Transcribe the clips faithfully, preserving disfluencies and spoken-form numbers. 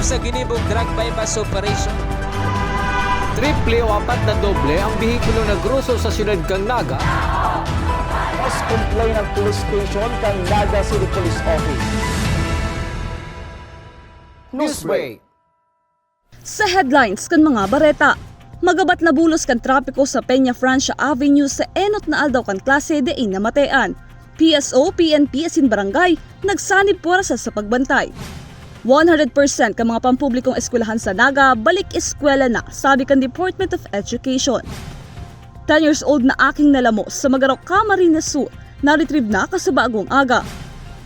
Sa ginibong drug buy-bust operation. Triple o apat na doble ang behikulo na groso sa siyudad kan Naga. Mas complain ang police station kan Naga City Police Office. Newsbreak. Sa headlines kan mga bareta, magabat na bulos kan trapiko sa Peña Francia Avenue sa enot na aldaw kan klase dai namatean. P S O, P N P asin barangay nagsanib puwersa sa pagbantay. One hundred percent kan mga pampublikong eskwelahan sa Naga balik eskwela na, sabi kan Department of Education. Ten years old na aking nalamo sa Magarao, Camarines Sur, na-retrieve na kasabagong aga.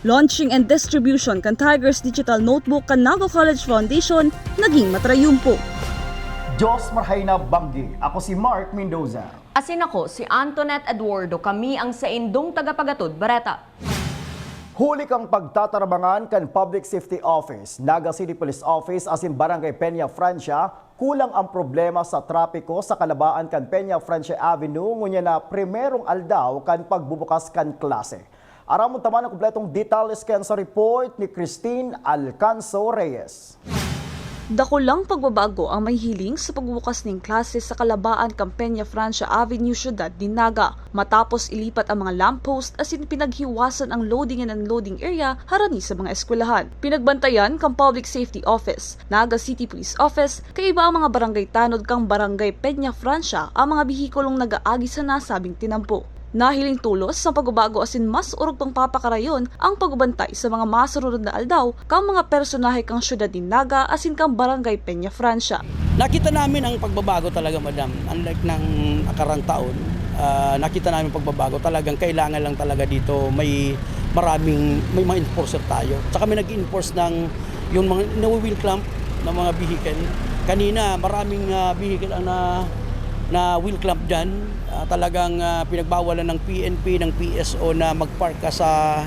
Launching and distribution kan Tigers Digital Notebook kan Naga College Foundation naging matrayumpo. Diyos marhay na banggi. Ako si Mark Mendoza. Asin ako si Antoinette Eduardo, kami ang saindong tagapagatod bareta. Huli kan pagtatarabangan kan Public Safety Office, Naga City Police Office asin Barangay Peña Francia, kulang ang problema sa trapiko sa kalabaan kan Peña Francia Avenue ngunyan na primerong aldaw kan pagbubukas kan klase. Aramon ta man ang kompletong detalye kan sa report ni Christine Alcanzo Reyes. Dakulang pagbabago ang mahihiling sa pagbubukas nin klase sa kalabaan kan Peña Francia Avenue, siyudad nin Naga, matapos ilipat ang mga lamppost asin pinaghiwasan ang loading and unloading area harani sa mga eskwelahan. Pinagbantayan kan Public Safety Office, Naga City Police Office, kaiba ang mga barangay tanod kan Barangay Peña Francia ang mga behikulong nag-aagi sa nasabing tinampo. Nahiling tolos ang pagbabago asin mas orog pang papakarayon ang pagbantay sa mga masurunod na aldaw kan mga personahe kan siyudad nin Naga asin kan Barangay Peña Francia. Nakita namin ang pagbabago talaga, madam. Unlike ng nakarang taon, ah, nakita namin pagbabago. Talagang kailangan lang talaga dito may maraming, may mga enforcer tayo. Tsaka may nag-enforce ng yung mga na-wheel clamp ng mga vehicle. Kanina, maraming, ah, vehicle ang na, na-wheel clamp dyan. Ah, talagang, ah, pinagbawalan ng P N P, ng P S O na mag-park ka sa,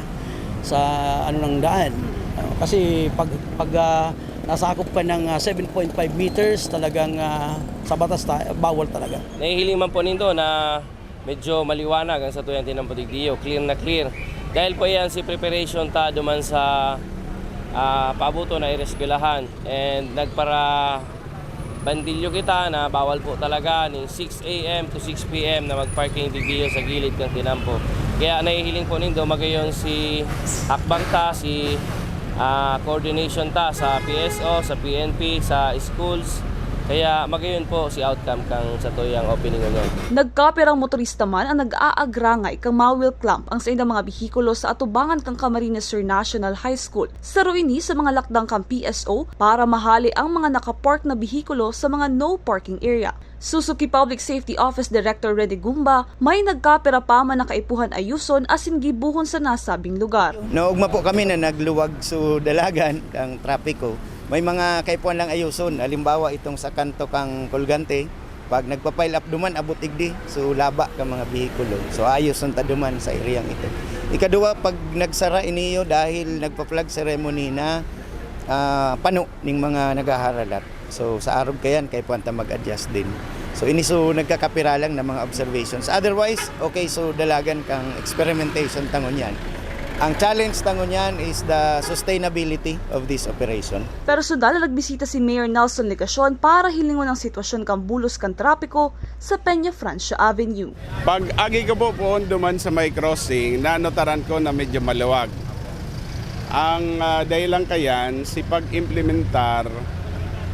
sa ano ng daan. Ah, kasi pag, pag, ah, nasakop ka ng, ah, seven point five meters, talagang, ah, sa batas ta-, bawal talaga. Nahihiling man po nindo na medyo maliwanag ang satuyang tinampo digdiyo, clear na clear. Dahil po yan si preparation ta duman sa, ah, paabuton na ireskwelahan. And nagpara-bandilyo kita na bawal po talaga ning six A M to six P M na mag-parking digdiyo sa gilid kan tinampo. Kaya nahihiling po nindo, magayon si hakbang ta, si, ah, coordination ta sa P S O, sa P N P, sa schools. Kaya magayon po si outcome kan satuyang opening ngunyan. Nagkapirang motorista man ang nag-aagrangay kan ma-wheel clamp ang saindang mga behikulo sa atubangan kan Camarines Sur National High School. Saro ini sa mga lakdang kan P S O para mahali ang mga nakapark na behikulo sa mga no parking area. Susuki Public Safety Office Director Rene Gumba, may nagkapira pa man na kaipuhan ayuson asin gibohon sa nasabing lugar. Naogma po kami na nagluwag sa dalagan kan trapiko. May mga kaipuhan lang ayuson, halimbawa itong sa kanto kan Colgante, pag nagpa-pile up duman, abot igdi, so laba kan mga behikulo. So ayuson ta duman sa ereyang ito. Ikaduwa, pag nagsara iniyo dahil nagpa-flag ceremony na, ah, pano ning mga naghaharalat. So, sa arog kayan, kaipuhan ta mag-adjust din. So, ini so nagkakapira lang na mga observations. Otherwise, okay, so dalagan kan experimentation ta ngunyan. Ang challenge ta ngunyan is the sustainability of this operation. Personal na nagbisita si Mayor Nelson Legacion para hilingon ang sitwasyon kan bulos kan trapiko sa Peña Francia Avenue. Pag-agi ko po poon duman sa may crossing, nanotaran ko na medyo maluwag. Ang, ah, dahilan kayan, si pag-implementar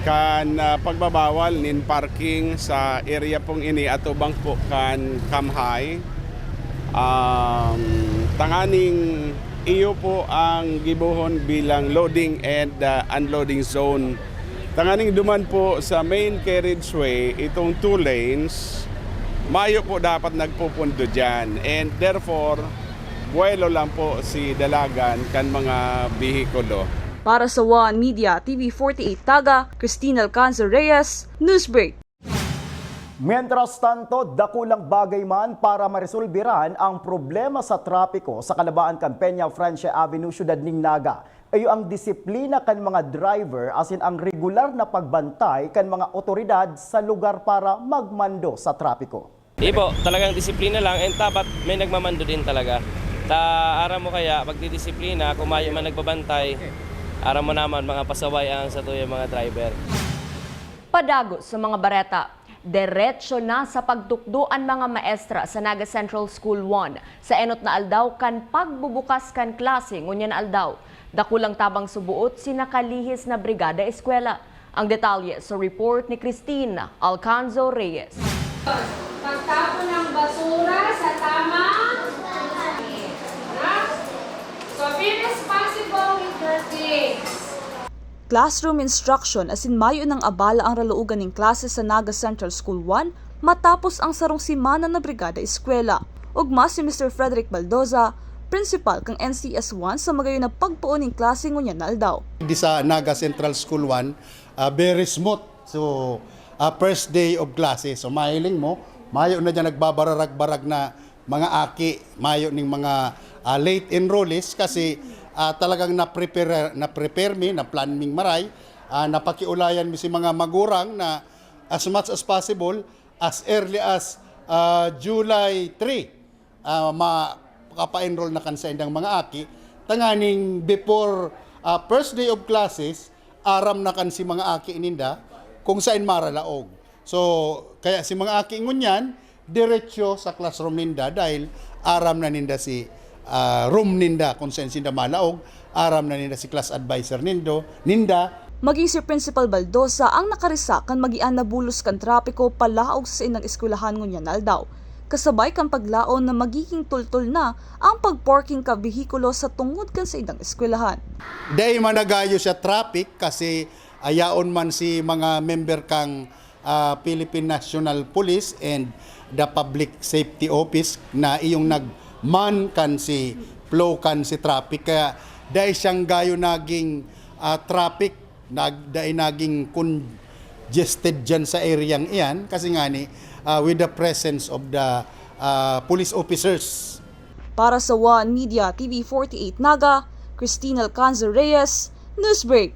kan, ah, pagbabawal nin parking sa area pong ini atubang po kan Camhay. Um, tanganing iyo po ang gibohon bilang loading and, ah, unloading zone. Tanganing duman po sa main carriageway, itong two lanes, mayo po dapat nagpupundo diyan. And therefore, buwelo lang po si dalagan kan mga behikulo. Para sa One Media T V forty-eight Naga, Christine Alcanzar Reyes, Newsbreak. Mientras tanto, dakulang bagay man para maresolbiran ang problema sa trapiko sa kalabaan kan Peña Francia Avenue, siyudad nin Naga. Iyo ang disiplina kan mga driver asin ang regular na pagbantay kan mga otoridad sa lugar para magmando sa trapiko. Di po, talagang disiplina lang and dapat may nagmamando din talaga. Ta aram mo kaya, pagdidisiplina, kung mayo man nagbabantay, Aram mo naman, mga pasaway ang satuyang mga driver. Padagos sa mga bareta. Deretso na sa pagtukdo an mga maestra sa Naga Central School one sa enot na aldaw kan pagbubukas kan klase ngunyan na aldaw. Dakulang tabang subuot si nakalihis na Brigada Eskwela. Ang detalye sa report ni Christine Alcanzo Reyes. Pagtapon ng basura sa tamang, as soon as possible with your kids. Classroom instruction asin mayo nang abala ang raloogan nin klase sa Naga Central School one matapos ang sarong semana na Brigada Eskwela. Ugma si Mister Frederick Baldoza, prinsipal kan N C S one sa magayon na pagpoon nin klase ngunyan na aldaw. Di sa Naga Central School one, ah, very smooth. So, ah, first day of classes. So, mahiling mo, mayo na dyan nagbabararag-barag na mga aki, mayo ning mga, ah, late enrollees kasi, ah, talagang na-prepare, na-prepare mi, na-plan ming maray, ah, napakiulayan mi si mga magurang na as much as possible, as early as, ah, July three, ah, makapa-enroll na kan saindang mga aki, tanganing before, ah, first day of classes, aram na kan si mga aki ninda kung saen maralaog. So, kaya si mga aki ngunyan, diretso sa classroom ninda dahil aram na ninda si, ah, room ninda kung saen sinda malaog, aram na ninda si class adviser nindo, ninda. Magin si Principal Baldosa ang nakarisa kan magian na bulos kan trapiko palaog sa saindang eskwelahan ngunyan na aldaw, kasabay kan paglaom na magiging tultol na ang pag-parking kan behikulo sa tungod kan saindang eskwelahan. Dai man nagayo siya traffic kasi ayaon man si mga member kang ah, Philippine National Police and the Public Safety Office na iyong nag-man kan si flow kan si traffic, kaya dai siyang gayo naging, ah, traffic, nag-, dai naging congested diyan sa area iyan kasi ngani, ah, with the presence of the, ah, police officers. Para sa One Media T V forty-eight Naga, Christine Alcanzar Reyes, Newsbreak.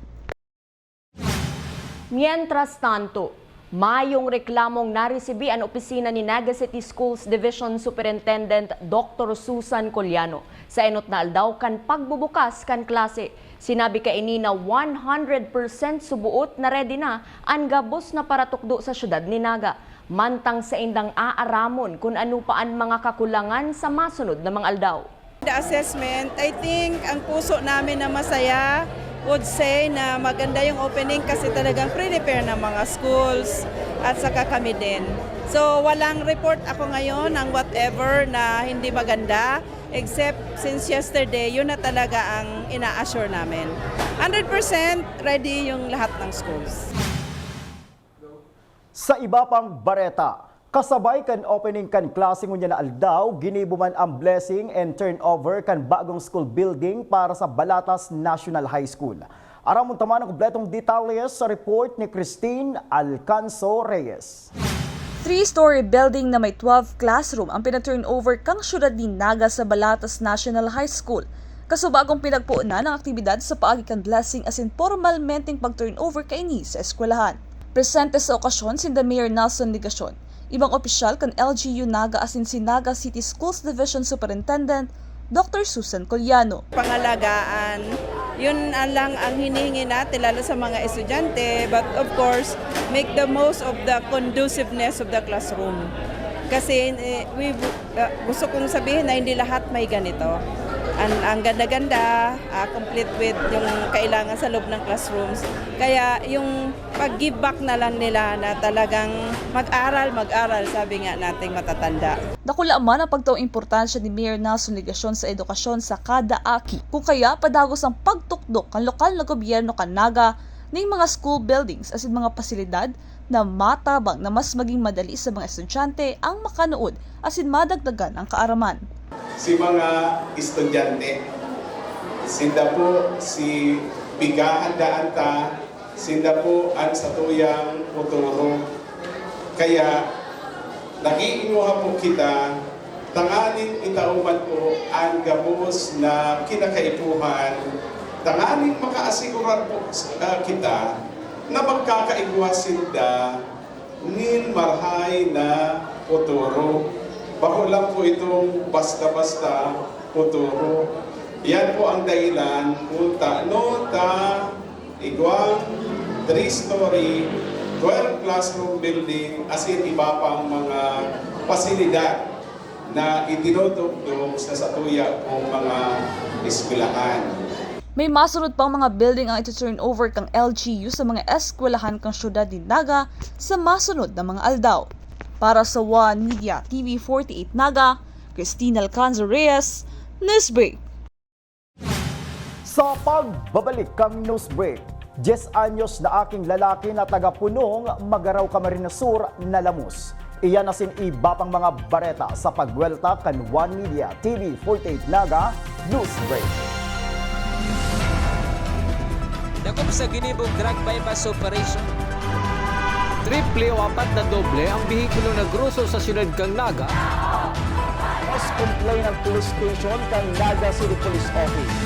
Mientras tanto, mayong reklamong naresibi an opisina ni Naga City Schools Division Superintendent Doctor Susan Coliano sa enot na aldaw kan pagbubukas kan klase. Sinabi kaini na one hundred percent suboot na ready na an gabos na paratukdo sa syudad ni Naga, mantang saindang aaramon kun ano pa an mga kakulangan sa masunod na mga aldaw. The assessment, I think ang puso namin na masaya would say na maganda yung opening kasi talagang pre-prepare ng mga schools at saka kami din. So walang report ako ngayon ng whatever na hindi maganda, except since yesterday, yun na talaga ang ina-assure namin. Hundred percent ready yung lahat ng schools. Sa iba pang bareta, kasabay kan opening kan klase ngunyan na aldaw, ginibo man ang blessing and turnover kan bagong school building para sa Balatas National High School. Aramon ta man ang kompletong detalye sa report ni Christine Alcanzo Reyes. Three-story building na may twelve classroom ang pina-turnover kan syudad nin Naga sa Balatas National High School. Kasubagong pinagpoonan ang aktibidad sa paagi kan blessing asin pormalmenteng pag-turnover kaini sa eskwelahan. Presente sa okasyon sinda Mayor Nelson Legacion, ibang opisyal kan L G U Naga asin si Naga City Schools Division Superintendent Doctor Susan Coliano. Pangalagaan, yun lang ang hinihingi natin, lalo sa mga estudyante. But of course, make the most of the conduciveness of the classroom. Kasi eh, we, uh, gusto kong sabihin na hindi lahat may ganito. Ang, ang ganda-ganda, uh, complete with yung kailangan sa loob ng classrooms. Kaya yung pag-give back na lang nila na talagang mag-aral, mag-aral, sabi nga nating matatanda. Dakula man ang pagtaong importansya ni Mayor Nelson Legacion sa edukasyon sa kada aki, kung kaya padagos ang pagtukdo kan lokal na gobyerno kan Naga ning mga school buildings asin mga pasilidad na matabang na mas maging madali sa mga estudyante ang makanood asin madagdagan ang kaaraman. Si mga estudyante, sinda po si pigahandaan ta Sinda po an satuyang futuro. Kaya, nag-iingoha po kita, tanganing itao man po an gabos na kinakaipuhan, tanganing makaasigurar po, ah, kita na magkakaigwa sinda nin marahay na futuro. Bako lang po itong basta-basta futuro. Yan po ang dahilan kung taano ta Igwang three-story, twelve classroom building, asin iba pang mga pasilidad na itinutugtog sa satuya kong mga eskwelahan. May masunod pang mga building ang iti-turnover kan L G U sa mga eskwelahan kan siyudad nin Naga sa masunod na mga aldaw. Para sa One Media T V forty-eight Naga, Christine Alcanza Reyes, Newsbreak. Sa pagbabalik kan Newsbreak, diyes anyos na aking lalaki na taga Punong, Magarao, Camarines Sur, nalamos. Iyan asin iba pang mga bareta sa pagbuwelta kan One Media T V forty-eight Naga Newsbreak. Dakop sa ginibong drug buy-bust operation. Triple o apat na doble ang behikulo na groso sa siyudad kan Naga. Mas complain ang police station kan Naga City Police Office.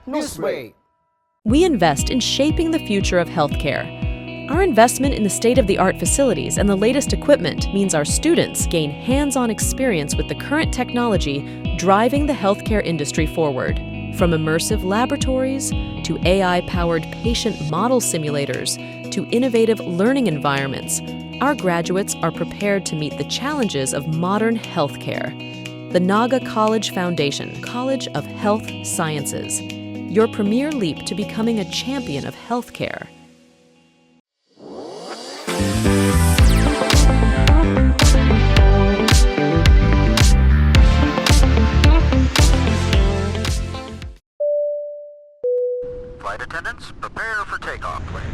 Newsbreak. We invest in shaping the future of healthcare. Our investment in the state-of-the-art facilities and the latest equipment means our students gain hands-on experience with the current technology driving the healthcare industry forward. From immersive laboratories to A I-powered patient model simulators to innovative learning environments, our graduates are prepared to meet the challenges of modern healthcare. The Naga College Foundation, College of Health Sciences, your premier leap to becoming a champion of healthcare. Flight attendants, prepare for takeoff, please.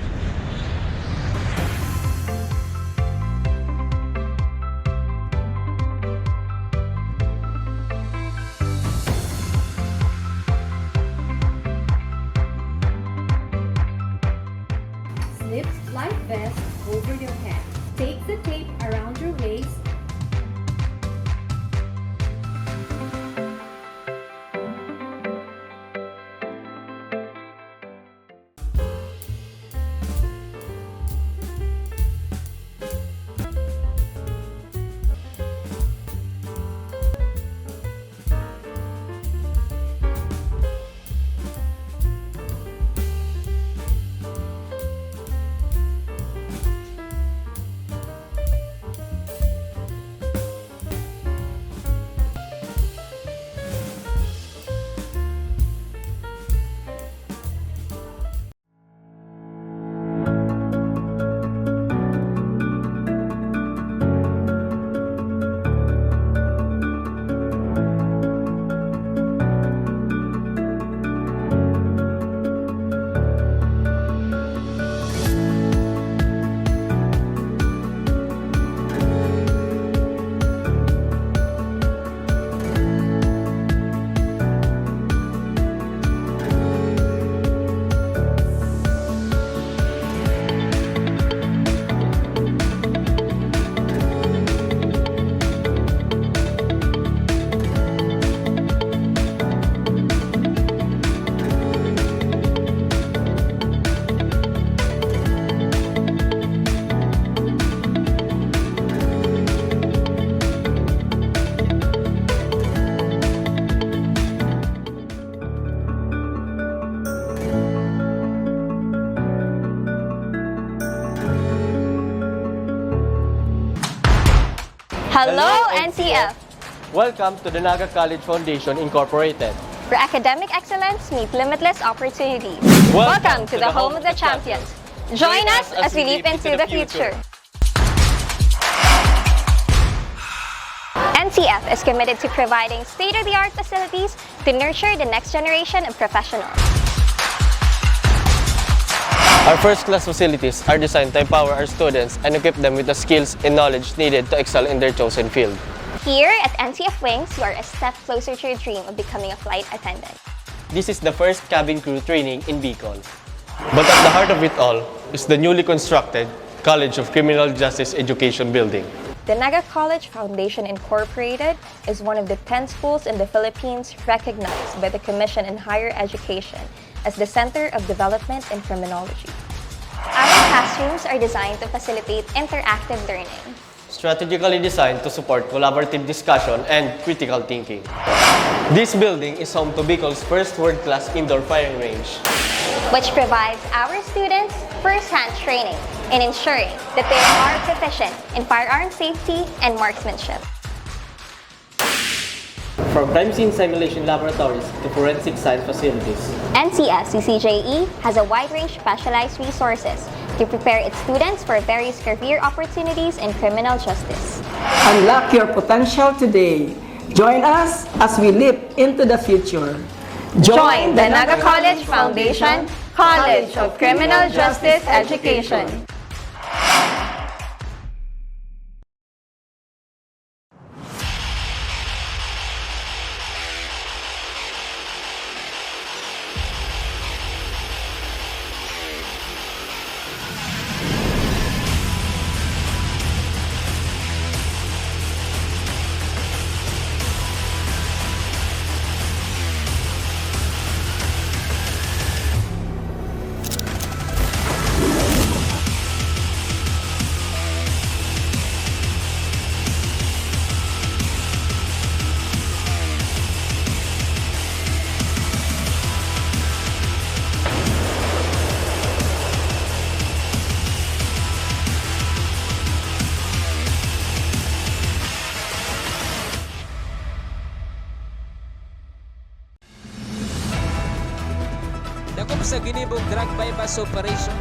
Slip life vest over your head. Take the tape around your waist. Hello, N C F! Welcome to the Naga College Foundation Incorporated, where academic excellence meets limitless opportunities. Welcome to the home of the champions. Join us as we leap into the future. N C F is committed to providing state-of-the-art facilities to nurture the next generation of professionals. Our first-class facilities are designed to empower our students and equip them with the skills and knowledge needed to excel in their chosen field. Here at N C F Wings, you are a step closer to your dream of becoming a flight attendant. This is the first cabin crew training in Bicol. But at the heart of it all is the newly constructed College of Criminal Justice Education Building. The Naga College Foundation Incorporated is one of the ten schools in the Philippines recognized by the Commission on Higher Education as the Center of Development in Criminology. Our classrooms are designed to facilitate interactive learning. Strategically designed to support collaborative discussion and critical thinking. This building is home to Bicol's first world-class indoor firing range. which provides our students first-hand training in ensuring that they are proficient in firearm safety and marksmanship. From crime scene simulation laboratories to forensic science facilities, N C S C C J E has a wide range of specialized resources to prepare its students for various career opportunities in criminal justice. Unlock your potential today. Join us as we leap into the future. Join the Naga College Foundation College of Criminal Justice Education. Dakop sa ginibong drug buy-bust operation.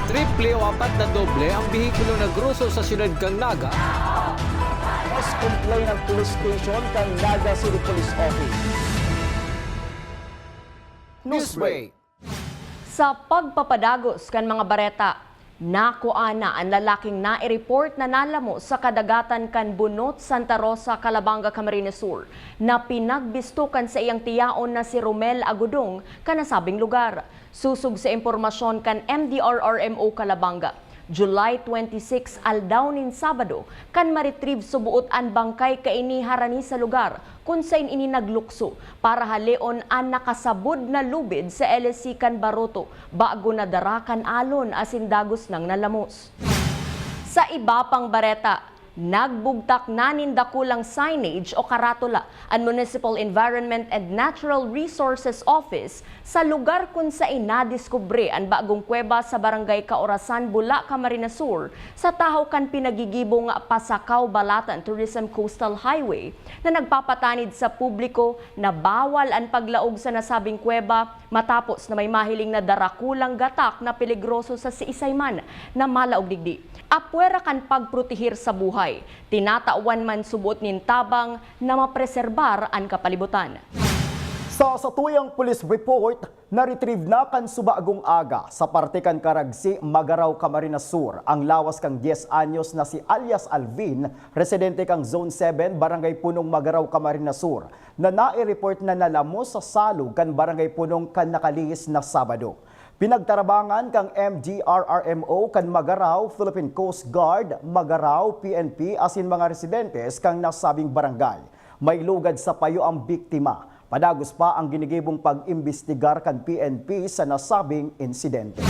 Triple o apat na doble ang behikulo na groso sa siyudad kan Naga. Mas complain ang police station kan Naga City Police Office. Newsbreak. Sa pagpapadagos kan mga bareta, nakua na an lalaking naireport na nalamo sa kadagatan kan Bunot, Santa Rosa, Calabanga, Camarines Sur, na pinagbisto kan saiyang tiyaon na si Romel Agudong kan nasabing lugar. Sosog sa impormasyon kan M D R R M O Calabanga, July twenty-six, aldaw nin Sabado, kan ma-retrieve suboot an bangkay kaini harani sa lugar kun saen ini naglukso para haleon an nakasabod na lubid sa L S C kan Baroto, bago nadara kan alon asin dagos nang nalamos. Sa iba pang bareta, nagbugtak na nin dakulang signage o karatula an Municipal Environment and Natural Resources Office sa lugar kun saen nadiskubre an bagong kuweba sa Barangay Kaorasan, Bula, Camarines Sur, sa tahaw kan pinagigibong Pasacao-Balatan Tourism Coastal Highway, na nagpapatanid sa publiko na bawal an paglaog sa nasabing kuweba matapos na may mahiling na darakulang gatak na peligroso sa siisay man na malaog digdi. Apwera kan pagprotehir sa buhay, tinatawan man suboot nin tabang na mapreserbar an kapalibutan. Sa satuyang police report, na-retrieve na kan subagong aga sa parte kan Karagsi, Magarao, Camarines Sur, ang lawas kan dies anyos na si alias Alvin, residente kan Zone seven, Barangay Punong, Magarao, Camarines Sur, na nai-report na nalamos sa salog kan Barangay Punong kan nakalihis na Sabado. Pinagtarabangan kan M D R R M O kan Magarao, Philippine Coast Guard, Magarao, P N P asin mga residentes kan nasabing barangay. May lugad sa payo ang biktima. Padagos pa ang ginigibong pag-imbestigar kan P N P sa nasabing insidente.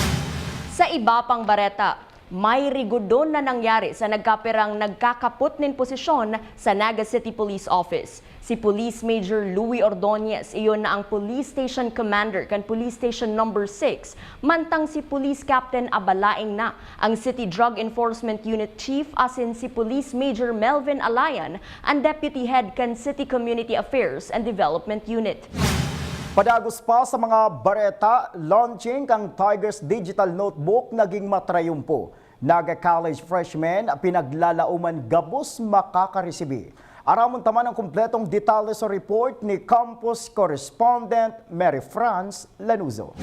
Sa iba pang bareta, may rigudon na nangyari sa nagkapirang nagkakapot nin posisyon sa Naga City Police Office. Si Police Major Louie Ordonez, iyon na ang Police Station Commander kan Police Station Number six, mantang si Police Captain Abalaing na ang City Drug Enforcement Unit Chief asin si Police Major Melvin Alayan, an Deputy Head kan City Community Affairs and Development Unit. Padagos pa sa mga bareta, launching kan Tigers Digital Notebook naging matrayumpo. Naga College freshmen pinaglalaoman gabos makakaresibi. Aramon ta man ang kompletong detalye sa report ni campus correspondent Mary France Lanuzo.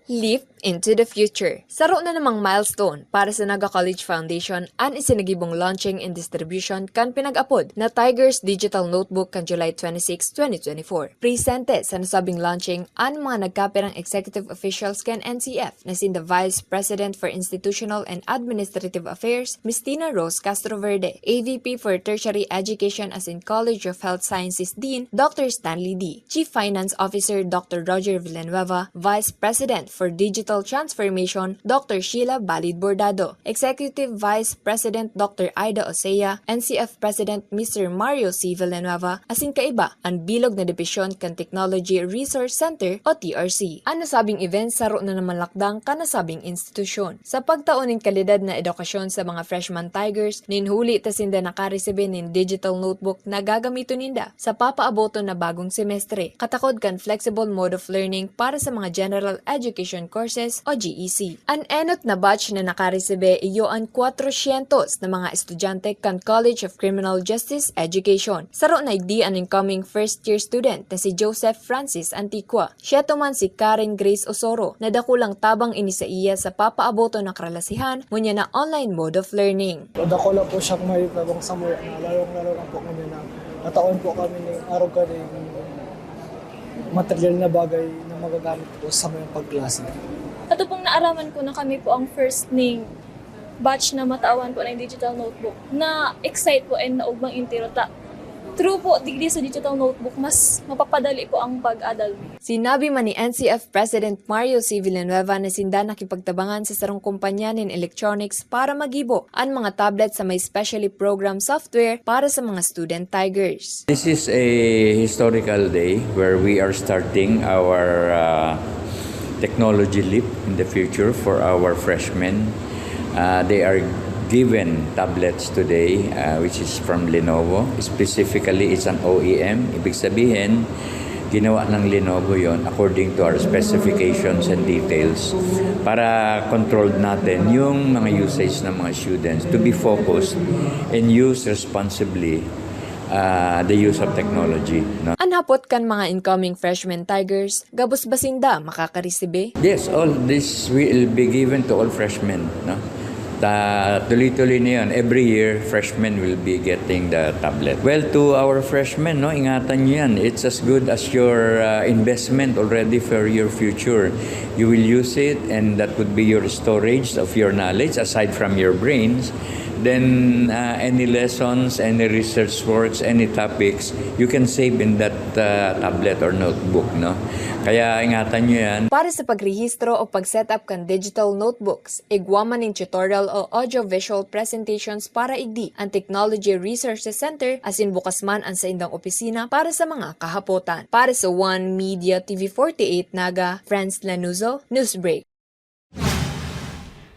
Leap into the future. Saro na namang milestone para sa Naga College Foundation an isinagibong launching and distribution kan pinag-apod na Tigers Digital Notebook kan July twenty-six, twenty twenty-four. Presente sa nasabing launching an mga nagkapirang executive officials kan N C F na sinda Vice President for Institutional and Administrative Affairs, Miss Tina Rose Castroverde, A V P for Tertiary Education asin College of Health Sciences Dean, Doctor Stanley Dee, Chief Finance Officer Doctor Roger Villanueva, Vice President for Digital Transformation, Doctor Sheila Balid Bordado, Executive Vice President Doctor Ida Osea, N C F President Mister Mario C. Villanueva, asin kaiba, an bilog na dibisyon kan Technology Resource Center o T R C. An nasabing event saro na naman lakdang kan nasabing institusyon. Sa pagtao nin kalidad na edukasyon sa mga freshman Tigers, nin huli ta sinda nakaresibe nin digital notebook na gagamiton ninda sa papaaboton na bagong semestre, katakod kan flexible mode of learning para sa mga general education courses o G E C. An enot na batch na nakaresibe iyo an kwatrosyentos na mga estudyante kan College of Criminal Justice Education. Saro na igdi an incoming first year student na si Joseph Francis Antiqua. Siya tuman si Karen Grace Osoro, na dakulang tabang ini saiya sa papaaboton na karalasihan ngunyan na online mode of learning. Dakula po siyang may tabang sa mga, lalong-lalo na po ngunyan na nataon po kami ni arog ka ning material na bagay na magagamit po sa mga pagklase. Ato pong naaraman ko na kami po ang first ning batch na matawan po na yung digital notebook. Na-excite po and naugmang entero ta. Through po, digdi sa digital notebook, mas mapapadali po ang pag-adal mi. Sinabi man ni N C F President Mario C. Villanueva na sinda nakipagtabangan sa sarong kumpanya nin electronics para magibo an mga tablet sa may specially programmed software para sa mga student Tigers. This is a historical day where we are starting our uh, technology leap in the future for our freshmen. Uh, they are given tablets today, uh, which is from Lenovo. Specifically, it's an O E M. Ibig sabihin, ginawa ng Lenovo yon according to our specifications and details para controlled natin yung mga usage ng mga students to be focused and use responsibly uh, the use of technology. No? An hapot kan mga incoming freshman Tigers, gabos ba sinda makakaresibe? Yes, all this will be given to all freshmen. No? Ta, tuloy-tuloy na yun. Every year, freshmen will be getting the tablet. Well, to our freshmen, no, ingatan nyo yan. It's as good as your uh, investment already for your future. You will use it and that would be your storage of your knowledge aside from your brains. Then, uh, any lessons, any research works, any topics, you can save in that uh, tablet or notebook, no? Kaya ingatan nyo yan. Para sa pagrehistro o pag-set up kan digital notebooks, igwa man nin tutorial o audio-visual presentations para igdi an Technology Resources Center asin bukas man an saindang opisina para sa mga kahapotan. Para sa One Media T V forty-eight Naga, Franz Lanuzo, Newsbreak.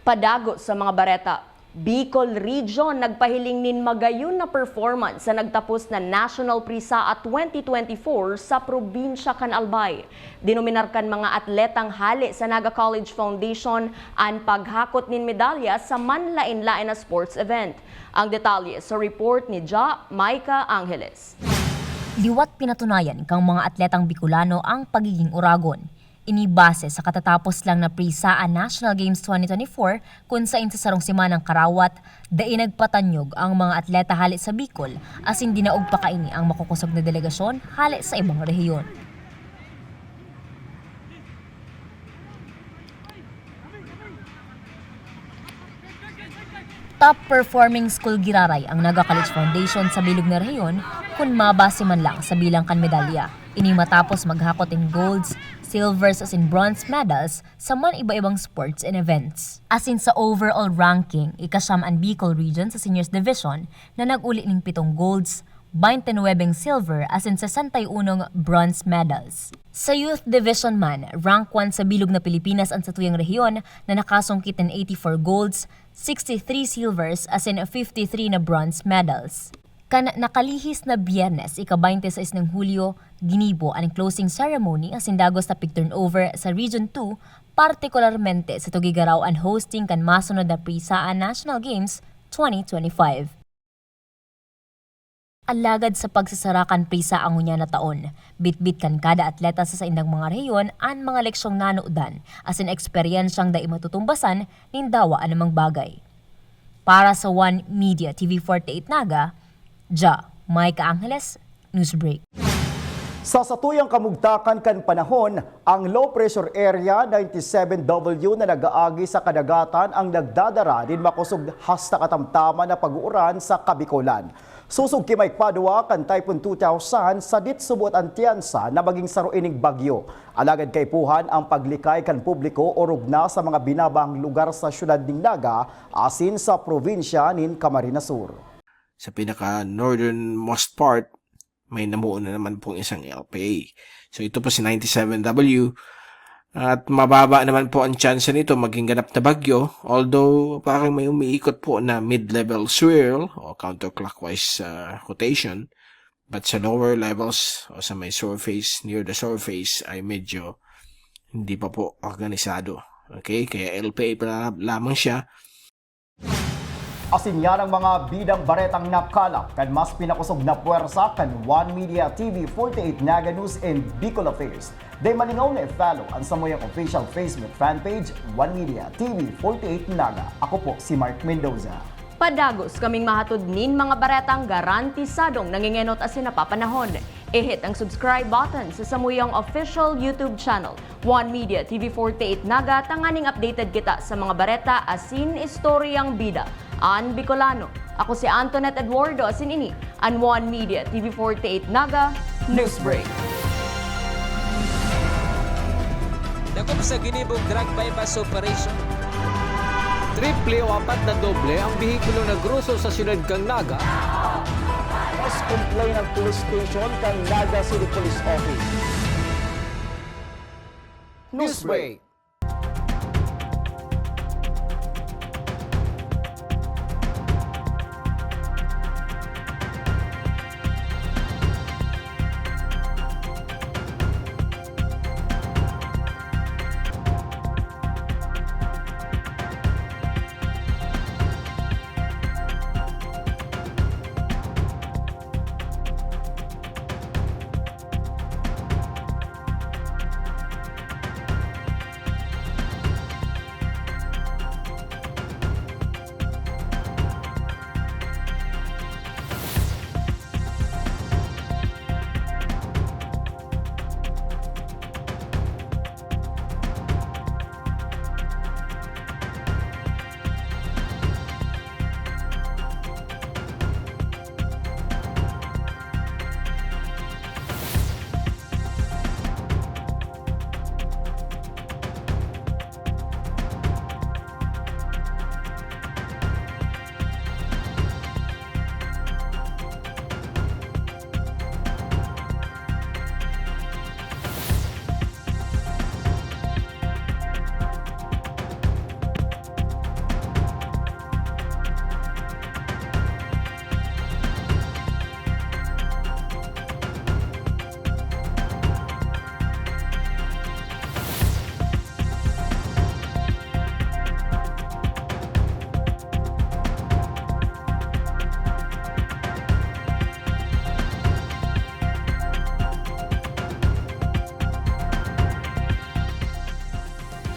Padagot sa mga bareta. Bicol Region nagpahiling nin magayon na performance sa nagtapos na National PRISAA twenty twenty-four sa probinsya kan Albay. Dinominar kan mga atletang hale sa Naga College Foundation an paghakot nin medalya sa manlaen-laen na sports event. Ang detalye sa report ni Ja Micah Angeles. Liwat pinatunayan kang mga atletang Bicolano ang pagiging uragon. Ini base sa katatapos lang na PRISAA National Games twenty twenty-four, kun sain sa sarong semanang karawat, dai nagpatanyog ang mga atleta hale sa Bicol, asin dinaog pa kaini ang makukosog na delegasyon hale sa ibang rehiyon. Top performing school giraray ang Naga College Foundation sa bilog na rehiyon, kun mabase man lang sa bilang kan medalya. Ini matapos maghakot nin golds, silvers asin bronze medals sa man iba-ibang sports and events. Asin sa overall ranking, ikasyam an Bicol Region sa Seniors Division na nag-uli nin pitong golds, baynte nuwebeng silver asin sesenta y unong bronze medals. Sa Youth Division man, rank one sa bilog na Pilipinas an satuyang rehiyon na nakasungkit nin eighty-four golds, sixty-three silvers asin fifty-three na bronze medals. Kan nakalihis na Biyernes, ika-baynte sais ng Hulyo, ginibo an closing ceremony asin dagos na pig-turnover sa Region two, partikularmente sa Tuguegarao an hosting kan masunod na PRISAA National Games twenty twenty-five. Alagad sa pagsasara kan PRISAA ngunyan na taon, bitbit kan kada atleta sa saindang mga rehiyon an mga leksyong nanodan asin eksperyensyang dai matutumbasan nin dawa anumang bagay. Para sa One Media T V forty-eight Naga, Ja Micah Angeles, Newsbreak. Sa satuyang kamugtakan kan panahon, ang low pressure area ninety-seven W na nag-aagi sa kadagatan ang nagdadara nin makosog hasta katamtaman na pag-uuran sa Kabikolan. Susog ki Mike Padua kan Typhoon two thousand, sadit subot an tiyansa na magin saro ining bagyo. Alagad kaipuhan ang paglikay kan publiko orog na sa mga binabahang lugar sa siyudad nin Naga asin sa probinsya nin Camarines Sur. Sa pinaka-northernmost part, may namuo na naman pong isang L P A. So ito po si ninety-seven W. At mababa naman po ang tsansa nito maging ganap na bagyo, although parang may umiikot po na mid-level swirl o counterclockwise ah, rotation. But sa lower levels o sa may surface, near the surface, ay medyo hindi pa po organisado. Okay? Kaya L P A pa la- lamang siya. Asin yan ang mga bidang baretang nakalap kan mas pinakosog na pwersa kan One Media T V forty-eight Naga News and Bicol Affairs. Dai malingaw na i-follow ang samuyang official Facebook fan page, One Media T V forty-eight Naga. Ako po si Mark Mendoza. Padagos kaming mahatod nin mga baretang garantisadong nangengenot asin napapanahon. I-hit ang subscribe button sa samuyang official YouTube channel, One Media T V forty-eight Naga, tanganing updated kita sa mga bareta asin istoryang bida an Bicolano. Ako si Antoinette Eduardo asin ini an One Media T V forty-eight Naga Newsbreak. Dakop sa ginibong drug buy-bust operation. Triple o apat na doble ang behikulo na groso sa siyudad kan Naga. Mas complain ang police station kan Naga City Police Office. Newsbreak.